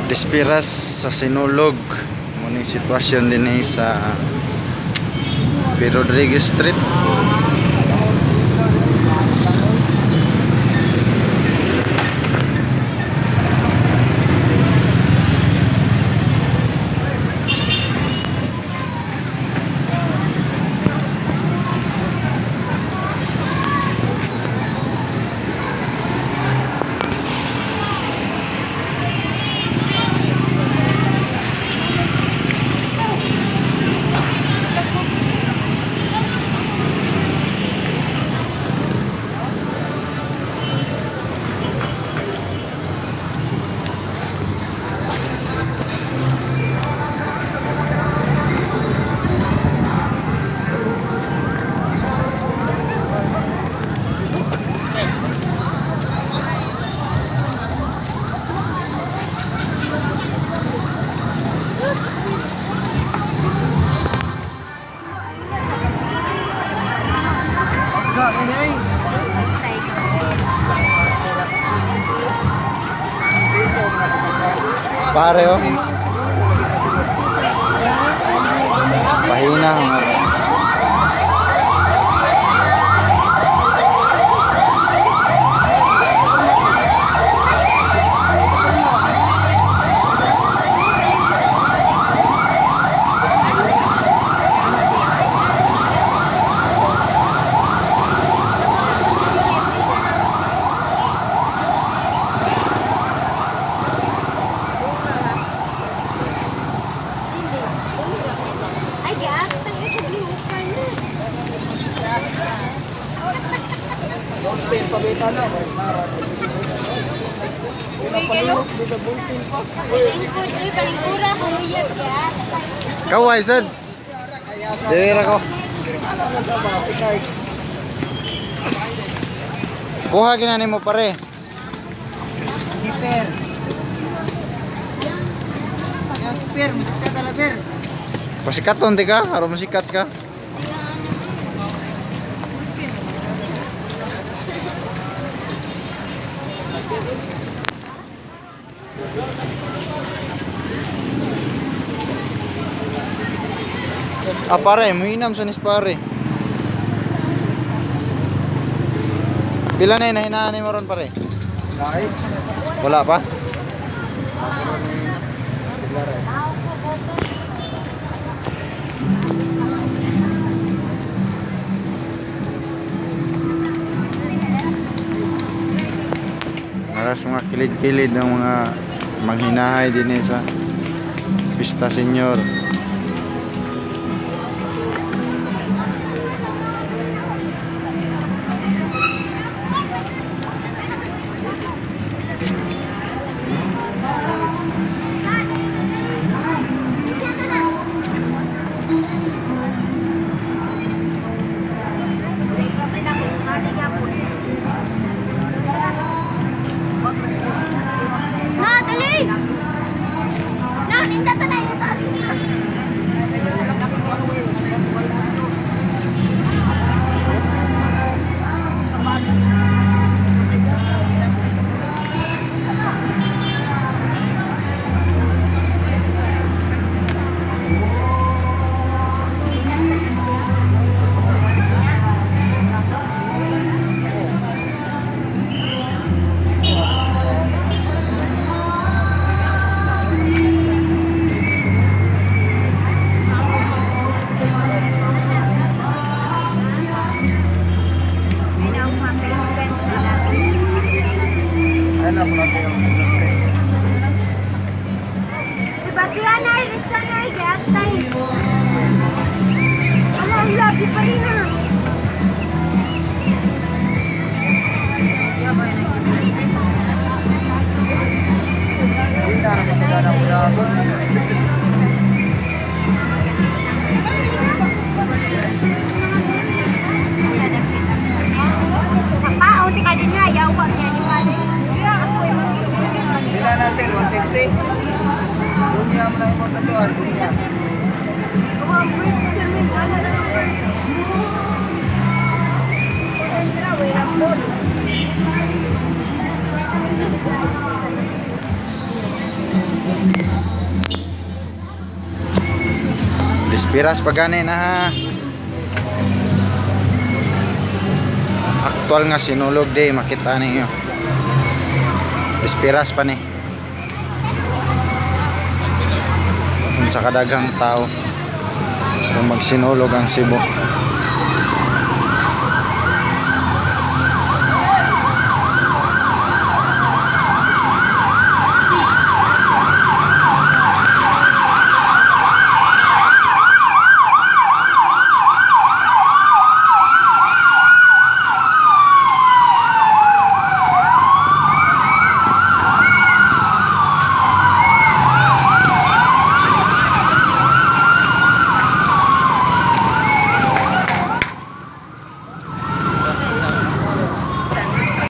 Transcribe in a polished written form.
Bisperas sa Sinulog. Muna yung sitwasyon din eh sa P. Rodriguez Street. Pare oh. Pahina ang Ay, giatang ito liukan na. Bulletin pa bita na. Dito bulletin pa. Palingkod, uy, palingkura ko uyab giatang. Kaway sad. Dira ko. Ano na sa ba? Ikay. Kuha ginani mo pare. Keeper. Yan, keeper. Masika talaga. Pasikaton di ka, aron masikat ka. Ah pare, muinam sa nis pare. Pila na yun, nahinaan mo ron pare? Dai. Wala pa? Sigla ra. Aras mga kilid-kilid ng mga manghinahay din eh sa Pista Senior. Na, dali! Na, ninda ta na yung sa Ay lang mo na kayo. Ibatian na, irisa na, giatay. Ala, lagi pa rin ah. Hindi na naman na udagon. Paon, di ka din nga, yawa niya ni Mali. Pila na sir, 150. Dunya mo na yung katuan, dunya. Piras pa gani na ha. Aktual nga Sinulog Day, makita ninyo. Piras pa ni. Kung sa kadaghang tao. Kung magsinulog ang Cebu.